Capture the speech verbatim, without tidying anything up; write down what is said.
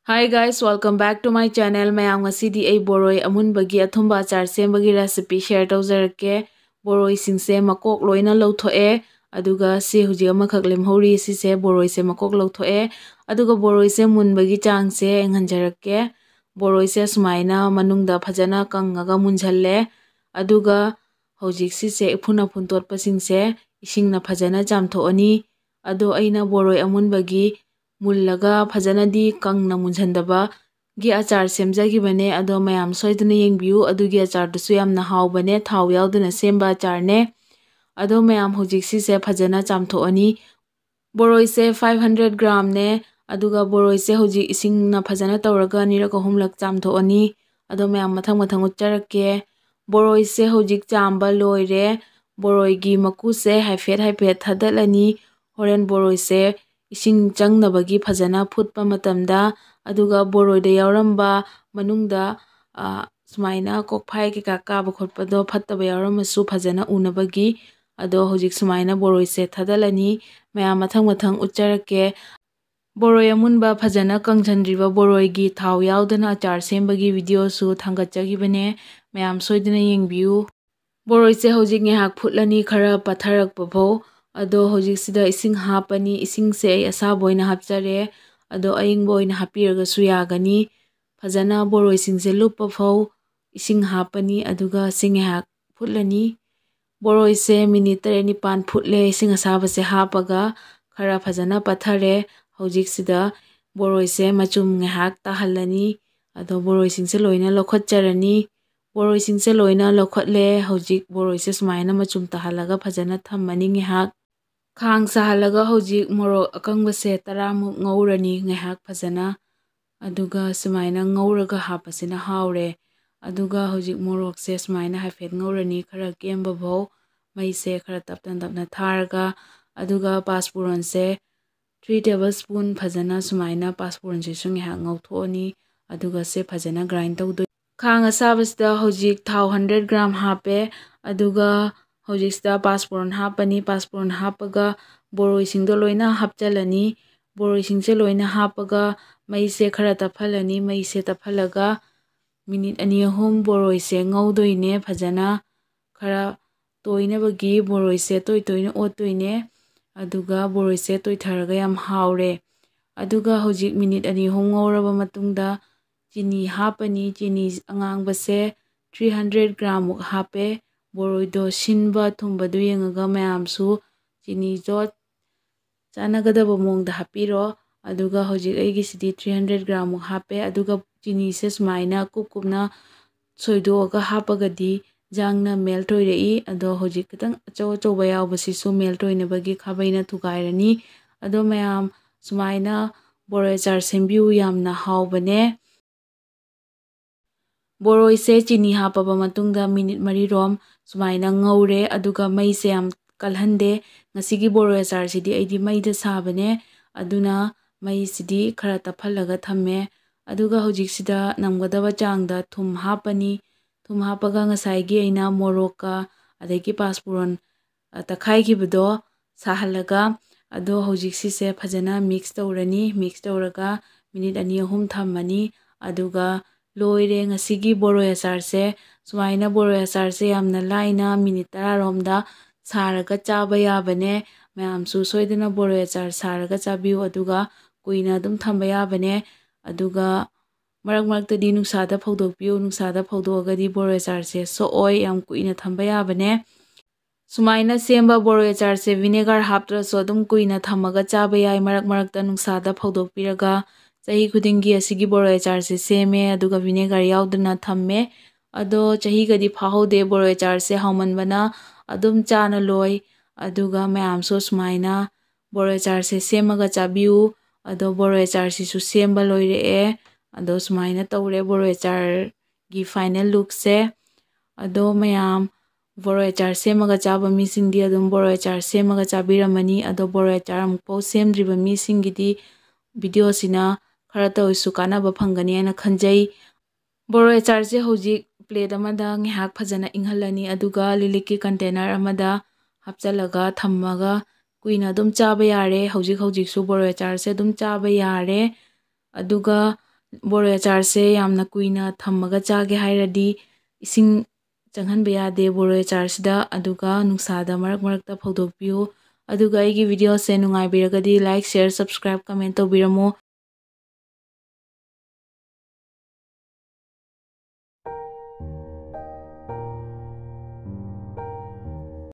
Hi guys, welcome back to my channel. ꯃꯌꯥꯝ, ꯉꯁꯤꯗꯤ ꯑꯩ ꯕꯣꯔꯣꯏ ꯑꯃꯨꯟꯕꯒꯤ ꯑꯊꯨꯝꯕ ꯑꯆꯥꯔ ꯁꯦꯝꯕꯒꯤ recipe share ꯇꯧꯖꯔꯛꯀꯦ꯫ ꯕꯣꯔꯣꯏꯁꯤꯡꯁꯦ ꯃꯀꯣꯛ ꯂꯣꯏꯅ ꯂꯧꯊꯣꯛꯑꯦ, ꯑꯗꯨꯒ ꯁꯤ ꯍꯧꯖꯤꯛ ꯑꯃꯈꯛ ꯂꯦꯝꯍꯧꯔꯤ, ꯁꯤꯁꯦ ꯕꯣꯔꯣꯏꯁꯦ ꯃꯀꯣꯛ ꯂꯧꯊꯣꯛꯑꯦ꯫ ꯑꯗꯨꯒ ꯕꯣꯔꯣꯏꯁꯦ ꯃꯨꯟꯕꯒꯤ ꯆꯥꯡꯁꯦ ꯌꯦꯡꯍꯟꯖꯔꯛꯀꯦ꯫ ꯕꯣꯔꯣꯏꯁꯦ ꯁꯨꯃꯥꯏꯅ ꯃꯅꯨꯡꯗ ꯐꯖꯅ ꯀꯪꯉꯒ ꯃꯨꯟꯖꯜꯂꯦ꯫ ꯑꯗꯨꯒ ꯍꯧꯖꯤꯛ ꯁꯤꯁꯦ ꯏꯐꯨꯟ ꯑꯐꯨꯟ ꯇꯣꯠꯄꯁꯤꯡꯁꯦ ꯏꯁꯤꯡꯅ ꯐꯖꯅ ꯆꯥꯝꯊꯣꯛꯑꯅꯤ꯫ ꯑꯗꯣ ꯑꯩꯅ ꯕꯣꯔꯣꯏ ꯑꯃꯨꯟꯕꯒꯤ ꯃꯨꯜꯂꯒ ꯐꯖꯅꯗꯤ ꯀꯪꯅ ꯃꯨꯟꯁꯤꯟꯗꯕꯒꯤ ꯑꯆꯥꯔ ꯁꯦꯝꯖꯈꯤꯕꯅꯦ꯫ ꯑꯗꯣ ꯃꯌꯥꯝ ꯁꯣꯏꯗꯅ ꯌꯦꯡꯕꯤꯌꯨ, ꯑꯗꯨꯒꯤ ꯑꯆꯥꯔꯗꯨꯁꯨ ꯌꯥꯝꯅ ꯍꯥꯎꯕꯅꯦ, ꯊꯥꯎ ꯌꯥꯎꯗꯅ ꯁꯦꯝꯕ ꯑꯆꯥꯔꯅꯦ꯫ ꯑꯗꯣ ꯃꯌꯥꯝ, ꯍꯧꯖꯤꯛ ꯁꯤꯁꯦ ꯐꯖꯅ ꯆꯥꯝꯊꯣꯛꯑꯅꯤ꯫ ꯕꯣꯔꯣꯏꯁꯦ five hundred gramꯅꯦ꯫ ꯑꯗꯨꯒ ꯕꯣꯔꯣꯏꯁꯦ ꯍꯧꯖꯤꯛ ꯏꯁꯤꯡꯅ ꯐꯖꯅ ꯇꯧꯔꯒ ꯑꯅꯤꯔꯛ ꯑꯍꯨꯝꯂꯛ ꯆꯥꯝꯊꯣꯛꯑꯅꯤ꯫ ꯑꯗꯣ ꯃꯌꯥꯝ, ꯃꯊꯪ ꯃꯊꯪ ꯎꯠꯆꯔꯛꯀꯦ꯫ ꯕꯣꯔꯣꯏꯁꯦ ꯍꯧꯖꯤꯛ ꯆꯥꯝꯕ ꯂꯣꯏꯔꯦ꯫ ꯕꯣꯔꯣꯏꯒꯤ ꯃꯀꯨꯁꯦ ꯍꯥꯏꯐꯦꯠ ꯍꯥꯏꯐꯦꯠ ꯊꯥꯗꯠꯂꯅꯤ꯫ ꯍꯣꯔꯦꯟ ꯕꯣꯔꯣꯏꯁꯦ ꯏꯁꯤꯡ ꯆꯪꯅꯕꯒꯤ ꯐꯖꯅ ꯐꯨꯠꯄ ꯃꯇꯝꯗ꯫ ꯑꯗꯨꯒ ꯕꯣꯔꯣꯏꯗ ꯌꯥꯎꯔꯝꯕ ꯃꯅꯨꯡꯗ, ꯑ, ꯁꯨꯃꯥꯏꯅ ꯀꯣꯛꯐꯥꯏ ꯀꯩꯀꯥ ꯀꯥꯕ ꯈꯣꯠꯄꯗꯣ ꯐꯠꯇꯕ ꯌꯥꯎꯔꯝꯃꯁꯨ ꯐꯖꯅ ꯎꯅꯕꯒꯤ꯫ ꯑꯗꯣ ꯍꯧꯖꯤꯛ ꯁꯨꯃꯥꯏꯅ ꯕꯣꯔꯣꯏꯁꯦ ꯊꯥꯗꯠꯂꯅꯤ꯫ ꯃꯌꯥꯝ, ꯃꯊꯪ ꯃꯊꯪ ꯎꯠꯆꯔꯛꯀꯦ꯫ ꯕꯣꯔꯣꯏ ꯑꯃꯨꯟꯕ ꯐꯖꯅ ꯀꯪꯁꯤꯟꯗ꯭ꯔꯤꯕ ꯕꯣꯔꯣꯏꯒꯤ ꯊꯥꯎ ꯌꯥꯎꯗꯅ ꯑꯆꯥꯔ ꯁꯦꯝꯕꯒꯤ videoꯁꯨ ꯊꯥꯡꯒꯠꯆꯈꯤꯕꯅꯦ꯫ ꯃꯌꯥꯝ ꯁꯣꯏꯗꯅ ꯌꯦꯡꯕꯤꯌꯨ꯫ ꯕꯣꯔꯣꯏꯁꯦ ꯍꯧꯖꯤꯛ ꯉꯥꯏꯍꯥꯛ ꯐꯨꯠꯂꯅꯤ, ꯈꯔ ꯄꯠꯊꯔꯛꯄ ꯐꯥꯎ꯫ ꯑꯗꯣ ꯍꯧꯖꯤꯛꯁꯤꯗ ꯏꯁꯤꯡ ꯍꯥꯞꯄꯅꯤ꯫ ꯏꯁꯤꯡꯁꯦ ꯑꯩ ꯑꯁꯥꯕ ꯑꯣꯏꯅ ꯍꯥꯞꯆꯔꯦ꯫ ꯑꯗꯣ ꯑꯏꯪꯕ ꯑꯣꯏꯅ ꯍꯥꯞꯄꯤꯔꯒꯁꯨ ꯌꯥꯒꯅꯤ꯫ ꯐꯖꯅ ꯕꯣꯔꯣꯏꯁꯤꯡꯁꯦ ꯂꯨꯞꯄ ꯐꯥꯎ ꯏꯁꯤꯡ ꯍꯥꯞꯄꯅꯤ꯫ ꯑꯗꯨꯒ ꯁꯤ ꯉꯥꯏꯍꯥꯛ ꯐꯨꯠꯂꯅꯤ꯫ ꯕꯣꯔꯣꯏꯁꯦ minute ꯇꯔꯦꯠ ꯅꯤꯄꯥꯟ ꯐꯨꯠꯂꯦ ꯏꯁꯤꯡ ꯑꯁꯥꯕꯁꯦ ꯍꯥꯞꯄꯒ꯫ ꯈꯔ ꯐꯖꯅ ꯄꯠꯊꯔꯦ꯫ ꯍꯧꯖꯤꯛꯁꯤꯗ ꯕꯣꯔꯣꯏꯁꯦ ꯃꯆꯨꯝ ꯉꯥꯏꯍꯥꯛ ꯇꯥꯍꯜꯂꯅꯤ꯫ ꯑꯗꯣ ꯕꯣꯔꯣꯏꯁꯤꯡꯁꯦ ꯂꯣꯏꯅ ꯂꯧꯈꯠꯆꯔꯅꯤ꯫ ꯕꯣꯔꯣꯏꯁꯤꯡꯁꯦ ꯂꯣꯏꯅ ꯂꯧꯈꯠꯂꯦ꯫ ꯍꯧꯖꯤꯛ ꯕꯣꯔꯣꯏꯁꯦ ꯁꯨꯃꯥꯏꯅ ꯃꯆꯨꯝ ꯇꯥꯍꯜꯂꯒ ꯐꯖꯅ ꯊꯝꯃꯅꯤ ꯉꯥꯏꯍꯥꯛ꯫ ꯈꯥꯡ ꯁꯥꯍꯜꯂꯒ ꯍꯧꯖꯤꯛ ꯃꯣꯔꯣꯛ ꯑꯀꯪꯕꯁꯦ ꯇꯔꯥꯃꯨꯛ ꯉꯧꯔꯅꯤ ꯉꯥꯏꯍꯥꯛ ꯐꯖꯅ꯫ ꯑꯗꯨꯒ ꯁꯨꯃꯥꯏꯅ ꯉꯧꯔꯒ ꯍꯥꯞꯄꯁꯤꯅ ꯍꯥꯎꯔꯦ꯫ ꯑꯗꯨꯒ ꯍꯧꯖꯤꯛ ꯃꯣꯔꯣꯛꯁꯦ ꯁꯨꯃꯥꯏꯅ ꯍꯥꯏꯐꯦꯠ ꯉꯧꯔꯅꯤ, ꯈꯔ ꯀꯦꯝꯕ ꯐꯥꯎ ꯃꯩꯁꯦ ꯈꯔ ꯇꯞꯅ ꯇꯞꯅ ꯊꯥꯔꯒ꯫ ꯑꯗꯨꯒ ꯄꯥꯁꯄꯨꯔꯟꯁꯦ three tablespoon ꯐꯖꯅ ꯁꯨꯃꯥꯏꯅ ꯄꯥꯁꯄꯨꯔꯟꯁꯤꯁꯨ ꯉꯥꯏꯍꯥꯛ ꯉꯧꯊꯣꯛꯑꯅꯤ꯫ ꯑꯗꯨꯒ ꯁꯦ ꯐꯖꯅ grind ꯇꯧꯗꯣꯏ꯫ ꯈꯥꯡ ꯑꯁꯥꯕꯁꯤꯗ ꯍꯧꯖꯤꯛ ꯊꯥꯎ hundred gram ꯍꯥꯞꯄꯦ꯫ ꯑꯗꯨꯒ ꯍꯧꯖꯤꯛꯁꯤꯗ ꯄꯥꯁꯄꯨꯔꯟ ꯍꯥꯞꯄꯅꯤ꯫ ꯄꯥꯁꯄꯨꯔꯟ ꯍꯥꯞꯄꯒ ꯕꯣꯔꯣꯏꯁꯤꯡꯗꯣ ꯂꯣꯏꯅ ꯍꯥꯞꯆꯤꯜꯂꯅꯤ꯫ ꯕꯣꯔꯣꯏꯁꯤꯡꯁꯦ ꯂꯣꯏꯅ ꯍꯥꯞꯄꯒ ꯃꯩꯁꯦ ꯈꯔ ꯇꯞꯍꯜꯂꯅꯤ꯫ ꯃꯩꯁꯦ ꯇꯞꯍꯜꯂꯒ ꯃꯤꯅꯤꯠ ꯑꯅꯤ ꯑꯍꯨꯝ ꯕꯣꯔꯣꯏꯁꯦ ꯉꯧꯗꯣꯏꯅꯦ ꯐꯖꯅ꯫ ꯈꯔ ꯇꯣꯏꯅꯕꯒꯤ ꯕꯣꯔꯣꯏꯁꯦ ꯇꯣꯏ ꯇꯣꯏꯅ ꯑꯣꯠꯇꯣꯏꯅꯦ꯫ ꯑꯗꯨꯒ ꯕꯣꯔꯣꯏꯁꯦ ꯇꯣꯏꯊꯔꯒ ꯌꯥꯝ ꯍꯥꯎꯔꯦ꯫ ꯑꯗꯨꯒ ꯍꯧꯖꯤꯛ ꯃꯤꯅꯤꯠ ꯑꯅꯤ ꯑꯍꯨꯝ ꯉꯧꯔꯕ ꯃꯇꯨꯡꯗ ꯆꯤꯅꯤ ꯍꯥꯞꯄꯅꯤ꯫ ꯆꯤꯅꯤ ꯑꯉꯥꯡꯕꯁꯦ three hundred gram ꯃꯨꯛ ꯍꯥꯞꯄꯦ꯫ ꯕꯣꯔꯣꯏꯗꯣ ꯁꯤꯟꯕ ꯊꯨꯝꯕꯗꯨ ꯌꯦꯡꯉꯒ ꯃꯌꯥꯝꯁꯨ ꯆꯤꯅꯤꯗꯣ ꯆꯥꯟꯅꯒꯗꯕ ꯃꯑꯣꯡꯗ ꯍꯥꯞꯄꯤꯔꯣ꯫ ꯑꯗꯨꯒ ꯍꯧꯖꯤꯛ ꯑꯩꯒꯤꯁꯤꯗꯤ three hundred gram ꯃꯨꯛ ꯍꯥꯞꯄꯦ꯫ ꯑꯗꯨꯒ ꯆꯤꯅꯤꯁꯦ ꯁꯨꯃꯥꯏꯅ ꯀꯨꯞ ꯀꯨꯞꯅ ꯁꯣꯏꯗꯣꯛꯑꯒ ꯍꯥꯞꯄꯒꯗꯤ ꯌꯥꯡꯅ melt ꯑꯣꯏꯔꯛꯏ꯫ ꯑꯗꯣ ꯍꯧꯖꯤꯛ ꯈꯤꯇꯪ ꯑꯆꯧ ꯑꯆꯧꯕ ꯌꯥꯎꯕꯁꯤꯁꯨ melt ꯑꯣꯏꯅꯕꯒꯤ ꯈꯥꯕꯩꯅ ꯊꯨꯒꯥꯏꯔꯅꯤ꯫ ꯑꯗꯣ ꯃꯌꯥꯝ ꯁꯨꯃꯥꯏꯅ ꯕꯣꯔꯣꯏ ꯑꯆꯥꯔ ꯁꯦꯝꯕꯤꯌꯨ, ꯌꯥꯝꯅ ꯍꯥꯎꯕꯅꯦ꯫ ꯕꯣꯔꯣꯏꯁꯦ ꯆꯤꯅꯤ ꯍꯥꯞꯄꯕ ꯃꯇꯨꯡꯗ ꯃꯤꯅꯤꯠ ꯃꯔꯤꯔꯣꯝ ꯁꯨꯃꯥꯏꯅ ꯉꯧꯔꯦ꯫ ꯑꯗꯨꯒ ꯃꯩꯁꯦ ꯌꯥꯝ ꯀꯜꯍꯟꯗꯦ꯫ ꯉꯁꯤꯒꯤ ꯕꯣꯔꯣꯏ ꯑꯆꯥꯔꯁꯤꯗꯤ ꯑꯩꯗꯤ ꯃꯩꯗ ꯁꯥꯕꯅꯦ꯫ ꯑꯗꯨꯅ ꯃꯩꯁꯤꯗꯤ ꯈꯔ ꯇꯞꯍꯜꯂꯒ ꯊꯝꯃꯦ꯫ ꯑꯗꯨꯒ ꯍꯧꯖꯤꯛꯁꯤꯗ ꯅꯝꯒꯗꯕ ꯆꯥꯡꯗ ꯊꯨꯝ ꯍꯥꯞꯄꯅꯤ꯫ ꯊꯨꯝ ꯍꯥꯞꯄꯒ ꯉꯁꯥꯏꯒꯤ ꯑꯩꯅ ꯃꯣꯔꯣꯛꯀ ꯑꯗꯒꯤ ꯄꯥꯁꯄꯨꯔꯟ, ꯑ, ꯇꯛꯈꯥꯏꯈꯤꯕꯗꯣ ꯁꯥꯍꯜꯂꯒ, ꯑꯗꯣ ꯍꯧꯖꯤꯛ ꯁꯤꯁꯦ ꯐꯖꯅ mix ꯇꯧꯔꯅꯤ꯫ Mix ꯇꯧꯔꯒ ꯃꯤꯅꯤꯠ ꯑꯅꯤ ꯑꯍꯨꯝ ꯊꯝꯃꯅꯤ꯫ ꯑꯗꯨꯒ ꯂꯣꯏꯔꯦ ꯉꯁꯤꯒꯤ ꯕꯣꯔꯣꯏ ꯑꯆꯥꯔꯁꯦ꯫ ꯁꯨꯃꯥꯏꯅ ꯕꯣꯔꯣꯏ ꯑꯆꯥꯔꯁꯦ ꯌꯥꯝꯅ ꯂꯥꯏꯅ ꯃꯤꯅꯤꯠ ꯇꯔꯥꯔꯣꯝꯗ ꯁꯥꯔꯒ ꯆꯥꯕ ꯌꯥꯕꯅꯦ꯫ ꯃꯌꯥꯝꯁꯨ ꯁꯣꯏꯗꯅ ꯕꯣꯔꯣꯏ ꯑꯆꯥꯔ ꯁꯥꯔꯒ ꯆꯥꯕꯤꯌꯨ꯫ ꯑꯗꯨꯒ ꯀꯨꯏꯅ ꯑꯗꯨꯝ ꯊꯝꯕ ꯌꯥꯕꯅꯦ꯫ ꯑꯗꯨꯒ ꯃꯔꯛ ꯃꯔꯛꯇꯗꯤ ꯅꯨꯡꯁꯥꯗ ꯐꯧꯗꯣꯛꯄꯤꯌꯨ꯫ ꯅꯨꯡꯁꯥꯗ ꯐꯧꯗꯣꯛꯑꯒꯗꯤ ꯕꯣꯔꯣꯏ ꯑꯆꯥꯔꯁꯦ ꯁꯣꯛꯑꯣꯏ, ꯌꯥꯝ ꯀꯨꯏꯅ ꯊꯝꯕ ꯌꯥꯕꯅꯦ꯫ ꯁꯨꯃꯥꯏꯅ ꯁꯦꯝꯕ ꯕꯣꯔꯣꯏ ꯑꯆꯥꯔꯁꯦ vinegar ꯍꯥꯞꯇ꯭ꯔꯁꯨ ꯑꯗꯨꯝ ꯀꯨꯏꯅ ꯊꯝꯃꯒ ꯆꯥꯕ ꯌꯥꯏ꯫ ꯃꯔꯛ ꯃꯔꯛꯇ ꯅꯨꯡꯁꯥꯗ ꯐꯧꯗꯣꯛꯄꯤꯔꯒ ꯆꯍꯤ ꯈꯨꯗꯤꯡꯒꯤ ꯑꯁꯤꯒꯤ ꯕꯣꯔꯣꯏ ꯑꯆꯥꯔꯁꯦ ꯁꯦꯝꯃꯦ, ꯑꯗꯨꯒ vinegar ꯌꯥꯎꯗꯅ ꯊꯝꯃꯦ꯫ ꯑꯗꯣ ꯆꯍꯤꯒꯗꯤ ꯐꯥꯍꯧꯗꯦ, ꯕꯣꯔꯣꯏ ꯑꯆꯥꯔꯁꯦ ꯍꯥꯎꯃꯟꯕꯅ ꯑꯗꯨꯝ ꯆꯥꯅ ꯂꯣꯏ꯫ ꯑꯗꯨꯒ ꯃꯌꯥꯝꯁꯨ ꯁꯨꯃꯥꯏꯅ ꯕꯣꯔꯣꯏ ꯑꯆꯥꯔꯁꯦ ꯁꯦꯝꯃꯒ ꯆꯥꯕꯤꯌꯨ꯫ ꯑꯗꯣ ꯕꯣꯔꯣꯏ ꯑꯆꯥꯔꯁꯤꯁꯨ ꯁꯦꯝꯕ ꯂꯣꯏꯔꯛꯑꯦ꯫ ꯑꯗꯣ ꯁꯨꯃꯥꯏꯅ ꯇꯧꯔꯦ ꯕꯣꯔꯣꯏ ꯑꯆꯥꯔꯒꯤ final lookꯁꯦ꯫ ꯑꯗꯣ ꯃꯌꯥꯝ ꯕꯣꯔꯣꯏ ꯑꯆꯥꯔ ꯁꯦꯝꯃꯒ ꯆꯥꯕ ꯃꯤꯁꯤꯡꯗꯤ ꯑꯗꯨꯝ ꯕꯣꯔꯣꯏ ꯑꯆꯥꯔ ꯁꯦꯝꯃꯒ ꯆꯥꯕꯤꯔꯝꯃꯅꯤ꯫ ꯑꯗꯣ ꯕꯣꯔꯣꯏ ꯑꯆꯥꯔ ꯑꯃꯨꯛꯐꯥꯎ ꯁꯦꯝꯗ꯭ꯔꯤꯕ ꯃꯤꯁꯤꯡꯒꯤꯗꯤ videoꯁꯤꯅ ꯈꯔꯇ ꯑꯣꯏꯁꯨ ꯀꯥꯟꯅꯕ ꯐꯪꯒꯅꯤ ꯍꯥꯏꯅ ꯈꯟꯖꯩ꯫ ꯕꯣꯔꯣꯏ ꯑꯆꯥꯔꯁꯦ ꯍꯧꯖꯤꯛ plate ꯑꯃꯗ ꯉꯥꯏꯍꯥꯛ ꯐꯖꯅ ꯏꯪꯍꯜꯂꯅꯤ, ꯑꯗꯨꯒ ꯂꯤꯛꯂꯤꯛꯀꯤ container ꯑꯃꯗ ꯍꯥꯞꯆꯤꯜꯂꯒ ꯊꯝꯃꯒ ꯀꯨꯏꯅ ꯑꯗꯨꯝ ꯆꯥꯕ ꯌꯥꯔꯦ꯫ ꯍꯧꯖꯤꯛ ꯍꯧꯖꯤꯛꯁꯨ ꯕꯣꯔꯣꯏ ꯑꯆꯥꯔꯁꯦ ꯑꯗꯨꯝ ꯆꯥꯕ ꯌꯥꯔꯦ꯫ ꯑꯗꯨꯒ ꯕꯣꯔꯣꯏ ꯑꯆꯥꯔꯁꯦ ꯌꯥꯝꯅ ꯀꯨꯏꯅ ꯊꯝꯃꯒ ꯆꯥꯒꯦ ꯍꯥꯏꯔꯗꯤ, ꯏꯁꯤꯡ ꯆꯪꯍꯟꯕ ꯌꯥꯗꯦ ꯕꯣꯔꯣꯏ ꯑꯆꯥꯔꯁꯤꯗ꯫ ꯑꯗꯨꯒ ꯅꯨꯡꯁꯥꯗ ꯃꯔꯛ ꯃꯔꯛꯇ ꯐꯧꯗꯣꯛꯄꯤꯌꯨ꯫ ꯑꯗꯨꯒ ꯑꯩꯒꯤ videoꯁꯦ ꯅꯨꯡꯉꯥꯏꯕꯤꯔꯒꯗꯤ like, share, subscribe, comment ꯇꯧꯕꯤꯔꯝꯃꯣ꯫